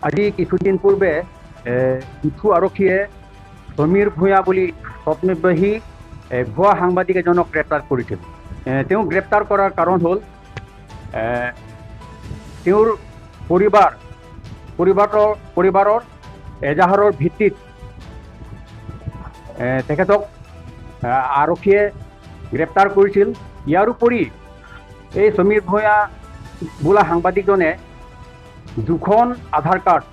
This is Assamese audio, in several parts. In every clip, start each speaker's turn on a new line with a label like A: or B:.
A: আজি কিছুদিন পূৰ্বে ডিফু আৰক্ষীয়ে সমীৰ ভূঞা বুলি ছদ্মবেশী ভুৱা সাংবাদিক এজনক গ্ৰেপ্তাৰ কৰিছিল। তেওঁক গ্ৰেপ্তাৰ কৰাৰ কাৰণ হ'ল তেওঁৰ পৰিবাৰৰ এজাহাৰৰ ভিত্তিত তেখেতক আৰক্ষীয়ে গ্ৰেপ্তাৰ কৰিছিল। ইয়াৰ উপৰি এই সমীৰ ভূঞা বোলা সাংবাদিকজনে দুখন আধাৰ কাৰ্ড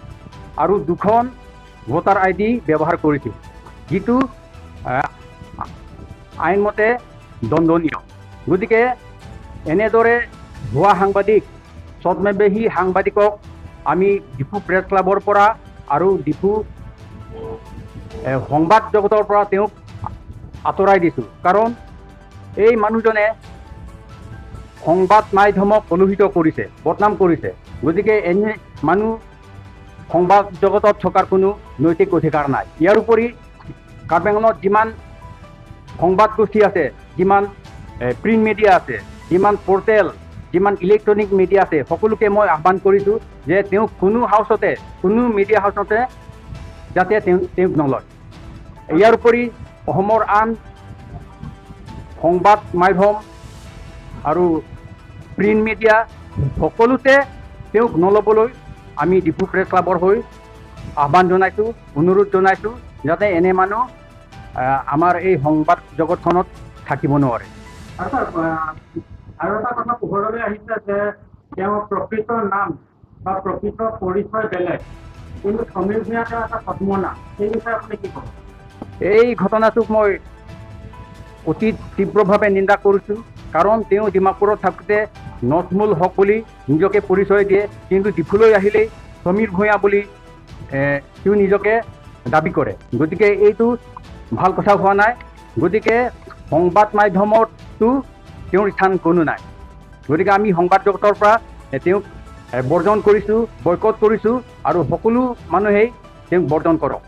A: আৰু দুখন ভোটাৰ আইডি ব্যৱহাৰ কৰিছিল, যিটো আইনমতে দণ্ডনীয়। গতিকে এনেদৰে ভুৱা সাংবাদিক, ছদ্মবেশী সাংবাদিকক আমি ডিফু প্ৰেছ ক্লাবৰ পৰা আৰু ডিফু সংবাদ জগতৰ পৰা তেওঁক আঁতৰাই দিছোঁ। কাৰণ এই মানুহজনে সংবাদ মাধ্যমক কলুষিত কৰিছে, বদনাম কৰিছে। গতিকে এনে মানুহ সংবাদ জগতত থকাৰ কোনো নৈতিক অধিকাৰ নাই। ইয়াৰ উপৰি কাৰ্বি আংলঙত যিমান সংবাদ গোষ্ঠী আছে, যিমান প্ৰিণ্ট মিডিয়া আছে, যিমান পৰ্টেল, যিমান ইলেক্ট্ৰনিক মিডিয়া আছে, সকলোকে মই আহ্বান কৰিছোঁ যে তেওঁক কোনো হাউচতে, কোনো মিডিয়া হাউচতে যাতে তেওঁক নলয়। ইয়াৰ উপৰি অসমৰ আন সংবাদ মাধ্যম আৰু প্ৰিণ্ট মিডিয়া সকলোতে তেওঁক নল'বলৈ আমি ডিফু প্ৰেছ ক্লাবৰ হৈ আহ্বান জনাইছোঁ, অনুৰোধ জনাইছোঁ, যাতে এনে মানুহ আমাৰ এই সংবাদ জগতখনত থাকিব নোৱাৰে।
B: আচ্ছা, আৰু এটা কথা পোহৰলৈ আহিছে যে তেওঁৰ প্ৰকৃত নাম বা প্ৰকৃত পৰিচয় বেলেগ, কিন্তু সমীৰ ভূঞা তেওঁ এটা ছদ্মনাম। সেই বিষয়ে আপুনি কি ক'ব?
A: এই ঘটনাটোক মই অতি তীব্ৰভাৱে নিন্দা কৰিছোঁ। কাৰণ তেওঁ ডিমাপুৰত থাকোঁতে নজমুল হক বুলি নিজকে পৰিচয় দিয়ে, কিন্তু ডিফুলৈ আহিলেই সমীৰ ভূঞা বুলি তেওঁ নিজকে দাবী কৰে। গতিকে এইটো ভাল কথা হোৱা নাই। গতিকে সংবাদ মাধ্যমতো তেওঁৰ স্থান কোনো নাই। গতিকে আমি সংবাদ জগতৰ পৰা তেওঁক বৰ্জন কৰিছোঁ, বয়কট কৰিছোঁ আৰু সকলো মানুহেই তেওঁক বৰ্জন কৰক।